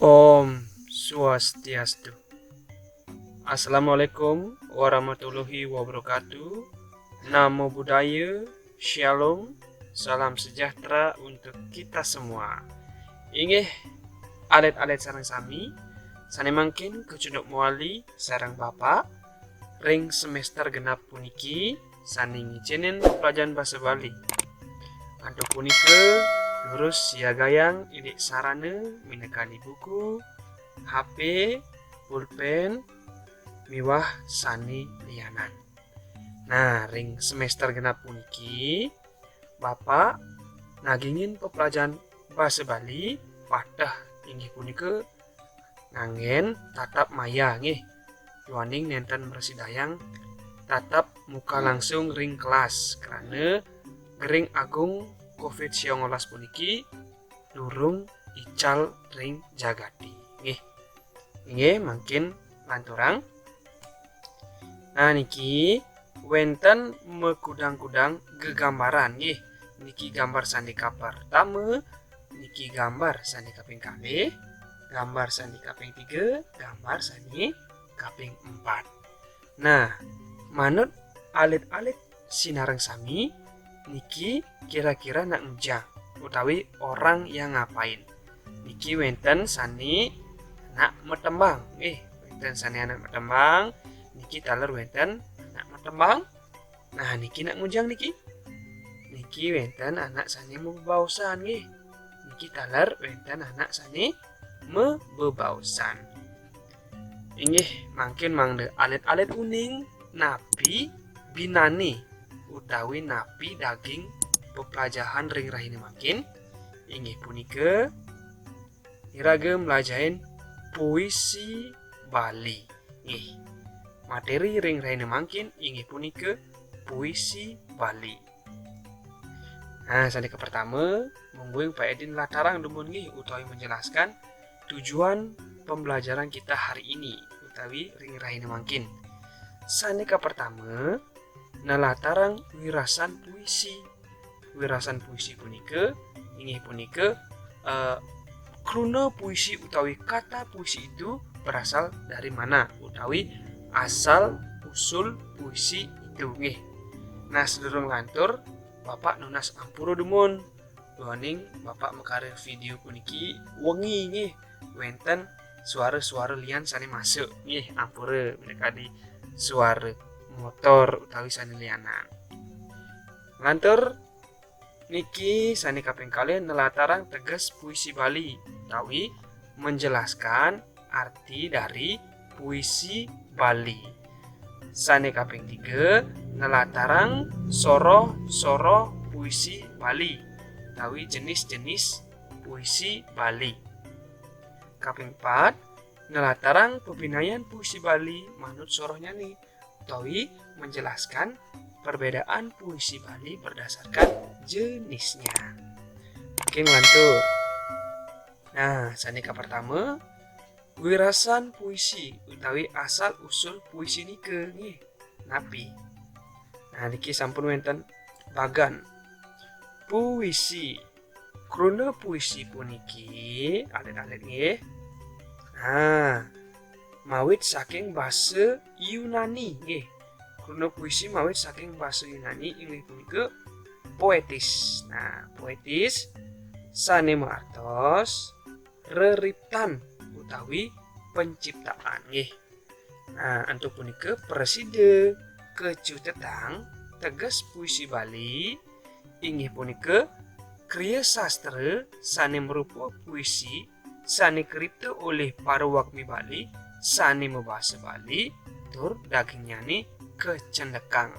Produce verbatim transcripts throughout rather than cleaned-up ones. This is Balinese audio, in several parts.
Om Swastiastu. Assalamualaikum warahmatullahi wabarakatuh. Namo Buddhaya, Shalom, salam sejahtera untuk kita semua. Inggih, alit-alit sareng sami, sane mangkin kecunduk mawali sareng Bapak ring semester genap puniki sane ngicenin pepelajaran basa Bali. Antuk punika, durus siagayang indik sarana minakadi buku, H P, pulpen, miwah sane lianan. Nah, ring semester genap puniki, Bapak nagingin pepelajaran basa Bali pateh inggih punika nganggen tatap maya nggih. Duaning nenten mrasidayang tatap muka langsung ring kelas krana gering agung covid siangolas puniki durung ical ring jagate nggih. Inggih, mangkin lanturang. Nah, niki wenten makudang-kudang gegambaran nggih. Niki gambar sane kapertama, niki gambar sane kaping kalih, gambar sane kaping tiga, gambar sane kaping empat. Nah, manut alit-alit sinareng sami, niki kira-kira nak ngujang utawi orang yang ngapain. Niki wenten sane nak matembang. Eh, wenten sane anak matembang, niki taler wenten anak matembang. Nah, niki nak ngujang niki. Niki wenten anak sane mabebaosan nggih. Niki taler wenten anak sane mabebaosan. Inggih, mangkin mangda alit-alit uning napi binane utawi napi daging peplajahan ring rahina mangkin. Inggih punika, iraga mlajahin puisi Bali. Nggih. Materi ring rahina mangkin inggih punika puisi Bali. Nah, sane kapertama, mungguing Pak Edin latarang dumun nggih utawi menjelaskan tujuan pembelajaran kita hari ini utawi ring rahina mangkin. Sane kapertama, nelatarang wirasan puisi. Wirasan puisi punika inggih punika, eh, kruna puisi utawi kata puisi itu berasal dari mana utawi asal usul puisi itu nggih. Nah, sedurung lantur, Bapak nunas ampura dumun. Duaning Bapak makarya video puniki wengi nggih, wenten suara-suara lian sane masuk nggih, ampura minakadi suara motor utawi sane lianan. Lantur niki sane kaping kalih nelatarang teges puisi Bali utawi menjelaskan arti dari puisi Bali. Sane kaping tiga, nelatarang soroh-soroh puisi Bali utawi jenis-jenis puisi Bali. Kaping empat, nelatarang pepinayan puisi Bali manut sorohnyane utawi menjelaskan perbedaan puisi Bali berdasarkan jenisnya. Oke, nglantur. Nah, sane kapertama, wirasan puisi utawi asal usul puisi nika nggih. Napi? Nah, niki sampun wenten bagan puisi. Kruna puisi puniki, alit-alit nggih. Nah, mawit saking basa Yunani nggih. Kruna puisi mawit saking basa Yunani inggih punika poetis. Nah, poetis sane maartos reriptan utawi penciptaan nggih. Nah, antuk punika prasida kacutetang teges puisi Bali inggih punika kriya sastra sane marupa puisi sane karipta olih para wagmi Bali sane mabasa Bali tur dagingnyane kacendekang.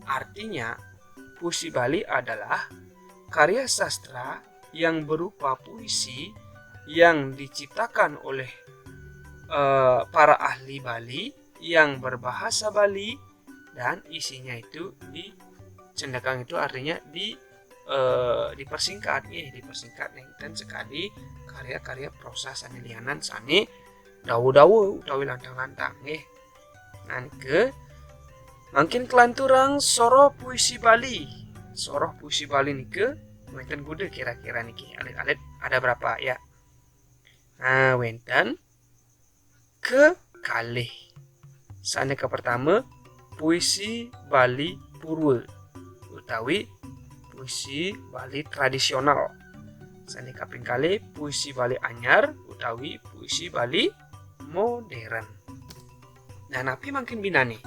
Artinya, puisi Bali adalah karya sastra yang berupa puisi yang diciptakan oleh, eh, para ahli Bali yang berbahasa Bali dan isinya itu dicendekang, itu artinya di, eh, dipersingkat nggih, dipersingkat nenten sakadi karya-karya prosa sane lianan sane dawa-dawa utawi lantang-lantang nggih. Nah, nika mangkin kalanturang soroh puisi Bali. Soroh puisi Bali nika wenten kuda kira-kira niki. Alit-alit ada berapa ya? Nah, wénten kekalih. Sané kapertama, puisi Bali Purwa utawi puisi Bali tradisional. Sané kaping kalih, puisi Bali anyar utawi puisi Bali modern. Nah, napi mangkin binané?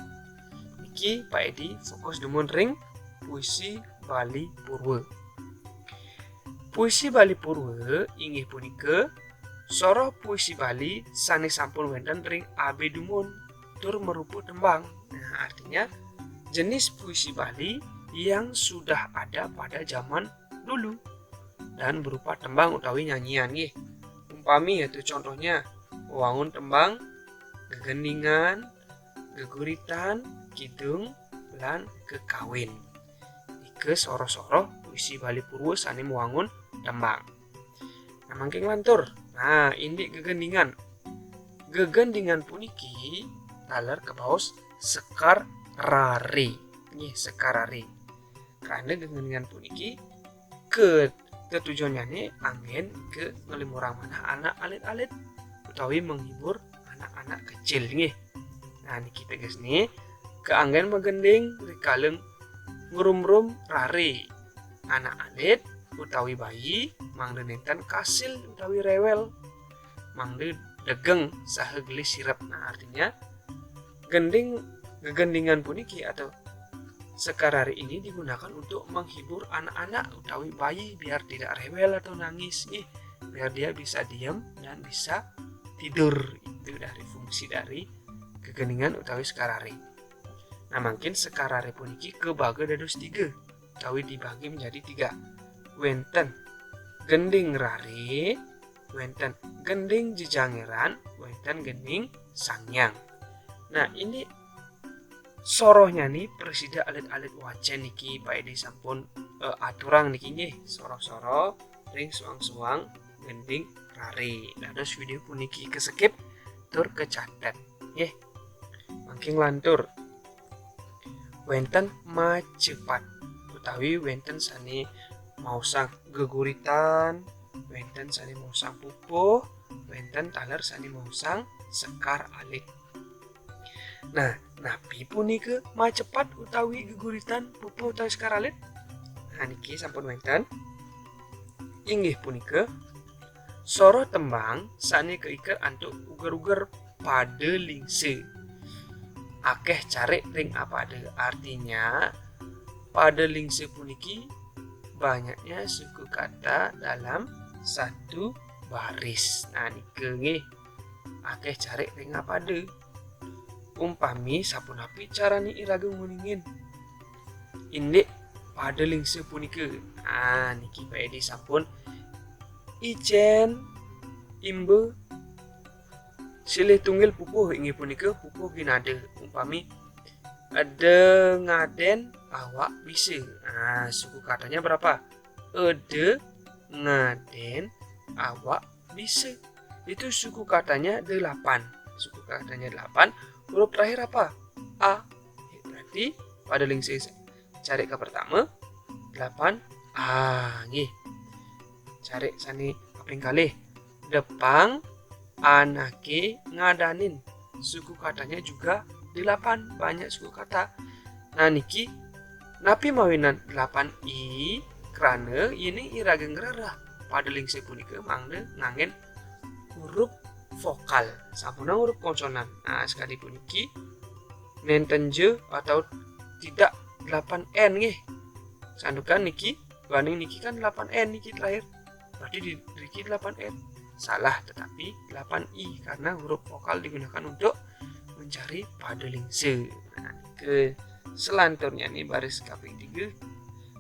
Niki Pak Edi fokus dumun ring puisi Bali Purwa. Puisi Bali Purwa inggih punika soroh puisi Bali sané sampun wénten ring abé dumun tur marupa tembang. Nah, artinya jenis puisi Bali yang sudah ada pada zaman dulu dan berupa tembang utawi nyanyian nggih. Umpami yaitu contohnya wangun tembang, gegendingan, geguritan, kidung, lan kekawin. Nika soroh-soroh puisi Bali Purwa sané mawangun tembang. Nah, mangkin lantur. Nah, indik gegendingan. Gegendingan puniki taler kabaos sekar rare. Nggih, sekar rare. Karena gegendingan puniki ke tetujonnyane anggen ke ngelimurang manah anak alit-alit utawi menghibur anak-anak kecil nggih. Nah, niki tegesne keanggen magending rikala ngrumrum rare anak alit utawi bayi mangda nenten kasil utawi rewel, mangda degeng saha gelis sirep. Nah, artinya gending gegendingan puniki atau sekar rare ini digunakan untuk menghibur anak-anak utawi bayi biar tidak rewel atau nangis, ih, biar dia bisa diam dan bisa tidur. Itu dari fungsi dari gegendingan utawi sekar rare. Nah, mangkin sekar rare puniki kebaga dados tiga utawi dibagi menjadi tiga. Wenten gending rare, wenten gending jejangeran, wenten gending sanghyang. Nah, ini sorohnya nih presida alit-alit wacen niki Pak Edi sampun eh, aturang niki nggih, soroh-soroh ring suang-suang gending rare. Dados video puniki keskip tur kecatet nggih. Mangkin lantur. Wenten macepat utawi wenten sane maosang geguritan, wenten sane maosang pupuh, wenten taler sane maosang sekar alit. Nah, napi punika macepat utawi geguritan pupuh utawi sekar alit? Nah, niki sampun wenten. Inggih punika soroh tembang sane kaiket antuk uger-uger pada lingse. Akeh carik ring apada. Artinya, pada lingse puniki banyaknya suku kata dalam satu baris. Nah, nika nggih. Akeh carik ring apada. Umpami sapunapi carane iraga nguningin indik pada lingse punika? Nah, niki Pak Edi sampun icen imba silih tunggil pupuh inggih punika pupuh ginada. Umpami eda ngaden awak bisa. Nah, suku katanya berapa? Eda ngaden awak bisa. Itu suku katanya delapan. Suku katanya delapan. Huruf terakhir apa? A. Berarti pada lingse carik ke pertama delapan A nggih. Carik sane kaping kalih. Depang anake ngadanin. Suku katanya juga delapan, banyak suku kata. Nah, niki napi mawinan delapan i? Krana yene iraga ngrereh pada lingse punika mangda nganggen huruf vokal, sampunang huruf konsonan. Nah, sekadi puniki nenten ja atau tidak delapan n nggih. Santukan niki, banding niki kan delapan n niki terakhir. Berarti di, di niki delapan n. Salah, tetapi delapan i karena huruf vokal digunakan untuk mencari pada lingse. Nah, ke selanturnya nih baris kaping tiga.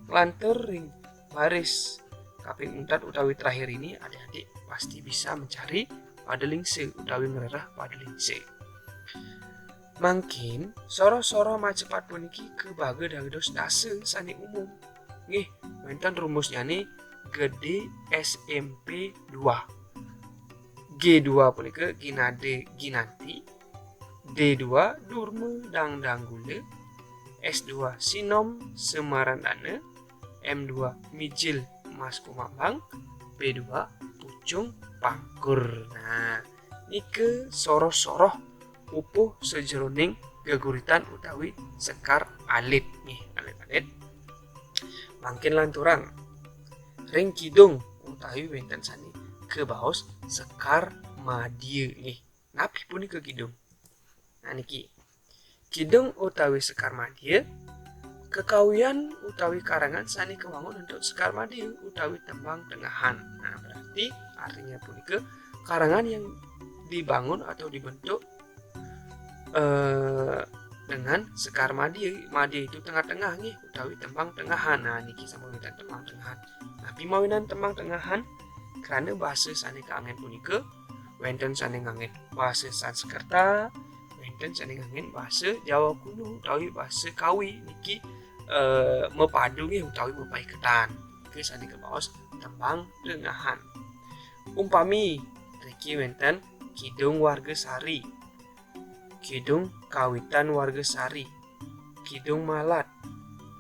Lantur ring baris kaping untat utawi terakhir ini, adik-adik pasti bisa mencari pada lingse utawi ngrereh pada lingse. Mangkin soroh-soroh macepat puniki kebaga dados dasa sane umum. Nggih, wenten rumusnyane gede S M P dua. G dua punika ginade ginanti, D dua durma dangdanggula, S dua sinom semarandana, M dua mijil mas kumambang, P dua pucung pangkur. Nah, nika soroh-soroh pupuh sajeroning geguritan utawi sekar alit nggih, alit-alit. Mangkin lanturang ring kidung utawi wenten sane kabaos sekar madya nggih. Napi punika kidung? Nah, niki. Kidung utawi sekar madya kakawian utawi karangan sane kawangun antuk sekar madya utawi tembang tengahan. Nah, berarti artinya punika karangan yang dibangun atau dibentuk eh, dengan sekar madya. Madya itu tengah-tengah nggih, utawi tembang tengahan. Nah, niki sampun wenten tembang tengahan. Napi mawinan tembang tengahan? Krana basa sane kanggen punika wenten sane nganggen basa Sanskerta, wenten sane nganggen basa Jawa Kuno utawi basa Kawi. Niki eh, mapadu nggih utawi mapaiketan. Niki sane kabaos tembang tengahan. Umpami riki wenten Kidung Warga Sari, Kidung Kawitan Warga Sari, Kidung Malat,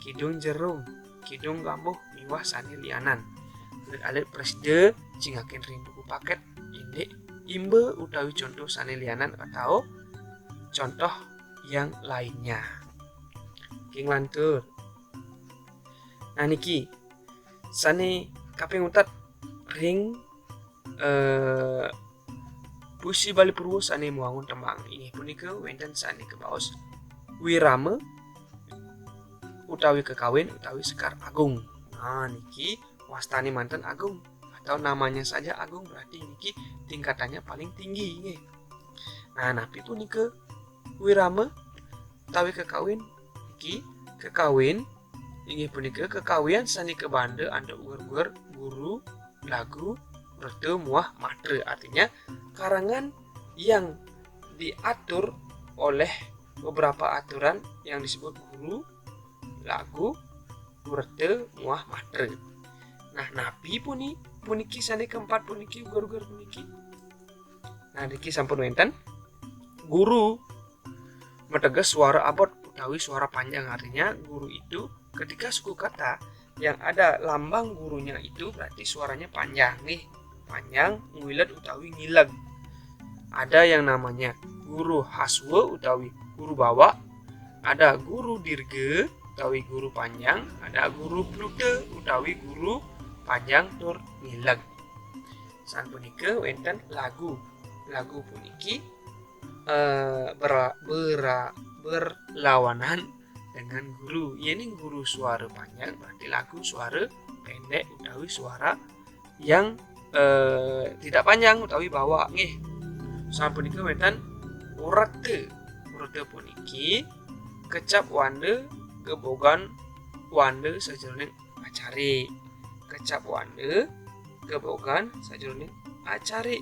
Kidung Jerung, Kidung Gambuh miwah sane lianan. Alit-alit prasida jingakin ring buku paket indik imba utawi contoh sane lianan atau contoh yang lainnya. King lantur. Nah, niki sane kaping untat ring eh, puisi Bali Purwa sane mawangun tembang. Inggih punika wenten sane kabaos wirama utawi kakawin utawi sekar agung. Nah, niki wastane manten agung atau namanya saja agung, berarti niki tingkatannya paling tinggi nggih. Nah, napi punika wirama utawi kakawin? Niki kakawin inggih punika kakawian sane kabanda antuk uger-uger guru, lagu, wreta muah matra. Artinya karangan yang diatur oleh beberapa aturan yang disebut guru, lagu, wreta muah matra. Nah, napi puni puniki sane keempat puniki uger-uger puniki? Nah, niki sampun wenten guru mateges suara abot utawi suara panjang. Artinya guru itu ketika suku kata yang ada lambang gurunya itu berarti suaranya panjang nggih. Panjang, ngilet utawi ngileg. Ada yang namanya guru haswa utawi guru bawak, ada guru dirga utawi guru panjang, ada guru pluta utawi guru panjang tur ngileg. Sapunika wenten lagu. Lagu puniki eh, bera, bera, berlawanan dengan guru. Yening guru suara panjang berarti lagu suara pendek utawi suara yang eh, tidak panjang utawi bawak nggih. Sapunika wenten wreta. Wreta puniki kecap wanda gebogan wanda sajeroning acara. Kecap wanda gebogan sajeroning acara.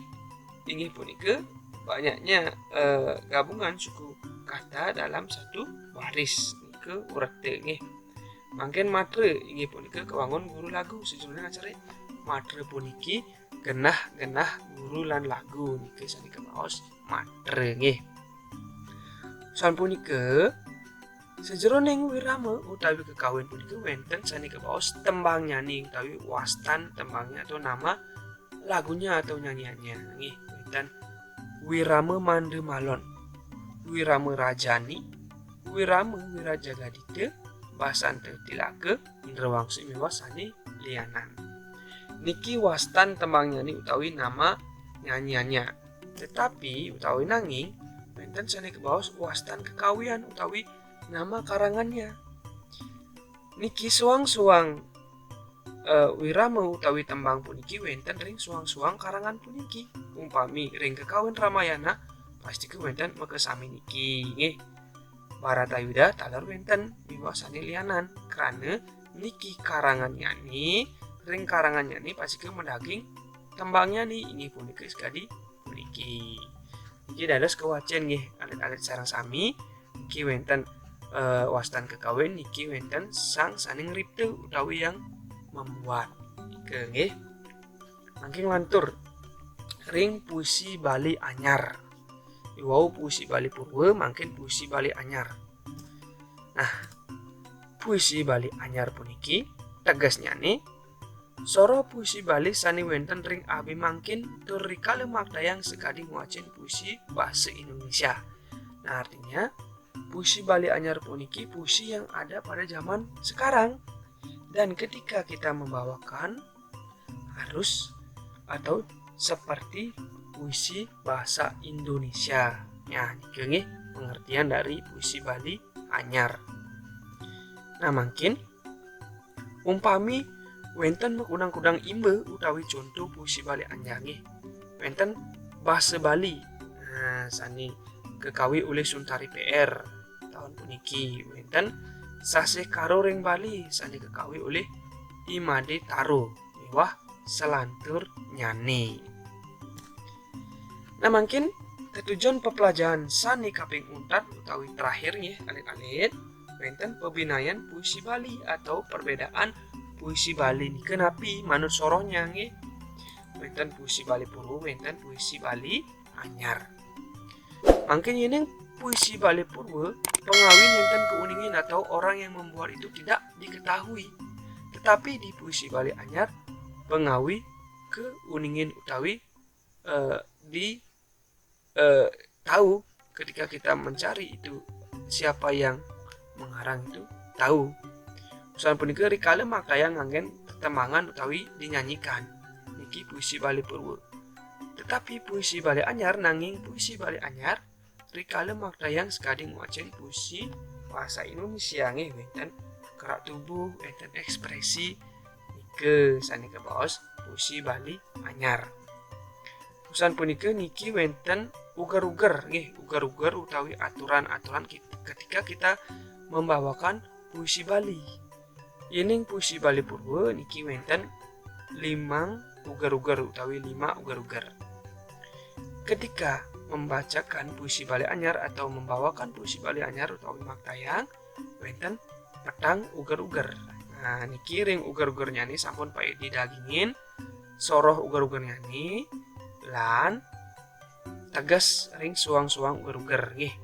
Inggih punika banyaknya eh, gabungan suku kata dalam satu baris. Nika wreta nggih. Mangkin matra inggih punika kawangun guru lagu sajeroning acara. Matra puniki genah-genah guru lan lagu nika sane kabaos matra nggih. Sapunika sajeroning wirama utawi kakawin punika wenten sane kabaos tembang nyani utawi wastan tembangnya atau nama lagunya atau nyanyiannya nggih. Wenten wirama manda malon, wirama rajani, wirama wirajagadita, basanta tilaka, indrawangsa miwah sane lianan. Niki wastan tembang nyani utawi nama nyanyiannya. Tetapi utawi nanging wenten sane kabaos wastan kekawian utawi nama karangannya. Niki suang-suang eh, wirama utawi tembang puniki wenten ring suang-suang karangan puniki. Umpami ring kakawin Ramayana, pastika wenten makasami niki nggih. Baratayuda taler wenten miwah sane lianan. Krana niki karangan nyani, ring karangan nyani pastika madaging tembang nyani inggih punika sakadi puniki. Niki dados kawacen nggih alit-alit sareng sami. Niki wenten eh, wastan kakawin niki wenten sang sane ngripta utawi yang membuat. Nika nggih. Mangkin lantur ring puisi Bali anyar. Iwau puisi Bali purwa, mangkin puisi Bali anyar. Nah, puisi Bali anyar puniki tegesnyane Soroh puisi Bali sane wenten ring abemangkin tur rikala maktayang sakadi ngwacen puisi basa Indonesia. Nah, artinya, puisi Bali Anyar puniki puisi yang ada pada zaman sekarang. Dan ketika kita membawakan, harus atau seperti puisi bahasa Indonesia. Ya, nika nggih pengertian dari puisi Bali Anyar. Nah, mangkin umpami wenten makudang-kudang imba utawi conto puisi Bali Anyar nggih. Wenten basa Bali. Nah, sane kakawi olih Suntari P R tahun puniki. Wenten Sasih Karo ring Bali sane kakawi olih I Made Taro miwah selanturnyane. Nah, mangkin tetujon pepelajahan sane kaping untat utawi terakhir nggih, alit-alit, wenten pabinayan puisi Bali atau perbedaan puisi Bali nika napi manut sorohnya nggih. Wenten puisi Bali Purwa, wenten puisi Bali Anyar. Mangkin yening puisi Bali Purwa, pengawin wenten keuningin atau orang yang membuat itu tidak diketahui. Tetapi di puisi Bali Anyar, pengawi keuningin utawi eh, di eh, tahu ketika kita mencari itu siapa yang mengarang itu tahu. Usan punika rikala maktayang nganggen tetembangan utawi dinyanyikan. Niki puisi Bali Purwa. Tetapi puisi Bali Anyar nanging puisi Bali Anyar rikala maktayang sakadi ngwacen puisi bahasa Indonesia nggih wenten kerak tubuh, wenten ekspresi nika sane kabaos puisi Bali Anyar. Usan punika niki wenten uger-uger nggih, uger-uger utawi aturan-aturan kit- ketika kita membawakan puisi Bali. Yening puisi Bali Purwa niki wenten limang uger-uger utawi lima uger-uger. Ketika membacakan puisi Bali Anyar atau membawakan puisi Bali Anyar utawi maktayang, wenten petang uger-uger. Nah, niki ring uger-ugernyane sampun Pak Edi dagingin soroh uger-ugernyane lan teges ring suang-suang uger-uger nggih.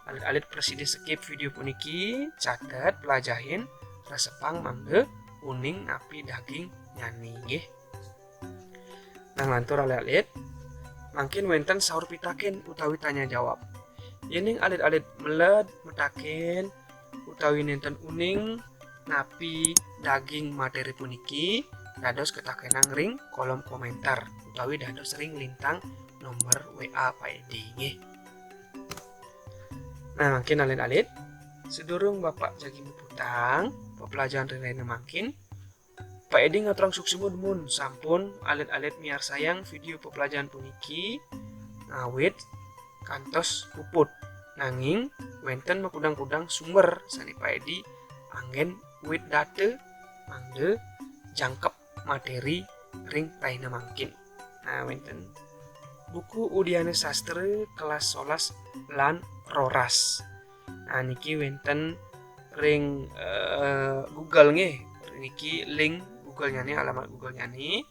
Alit-alit prasida skip video puniki, catet, pelajahin, resepang mangda uning napi dagingnyane nggih. Nah, lantur alit-alit, mangkin wenten saur pitaken utawi tanya jawab. Yening alit-alit meled mataken utawi nenten uning napi daging materi puniki, dados katakenang ring kolom komentar utawi dados ring lintang nomor W A Pak Edi nggih. Nah, mangkin alit-alit, sedurung Bapak jagi muputang pepelajahan ring rahina mangkin, Pak Edi ngaturang suksma dumun sampun alit-alit miarsayang video pepelajahan puniki ngawit kantos puput. Nanging wenten makudang-kudang sumber sane Pak Edi anggen wit data mangda jangkep materi ring rahina mangkin. Nah, wenten buku Udiana Sastra kelas solas lan roras. Nah, niki wenten ring eh, Google nggih. Niki link Google-nyane, alamat Google-nyane.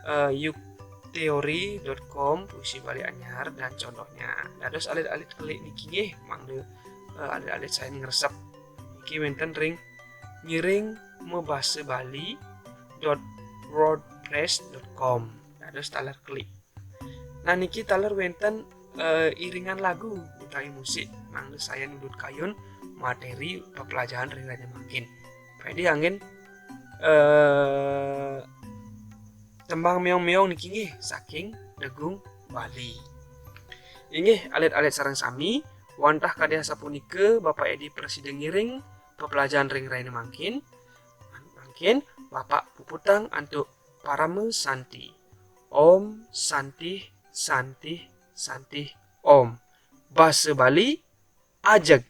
Eh, yukteori dot com, puisi Bali Anyar dan contohnya. Dados alit-alit klik niki nggih, mangda eh, alit-alit sayan ngresep. Niki wenten ring ngiring mabasa Bali dot wordpress dot com. Dados taler klik. Nah, niki taler wenten eh, iringan lagu utawi musik mangda sayan nudut kayun materi pepelajahan ring rahina mangkin. Pak Edi anggen eh, tembang meong-meong niki nggih saking Degung Bali. Inggih alit-alit sareng sami, wantah kadi asapunika Bapak Edi prasida ngiring pepelajahan ring rahina mangkin. Mangkin Bapak puputang antuk parama santi. Om Santih Santih Santih Om. Basa Bali, ajeg.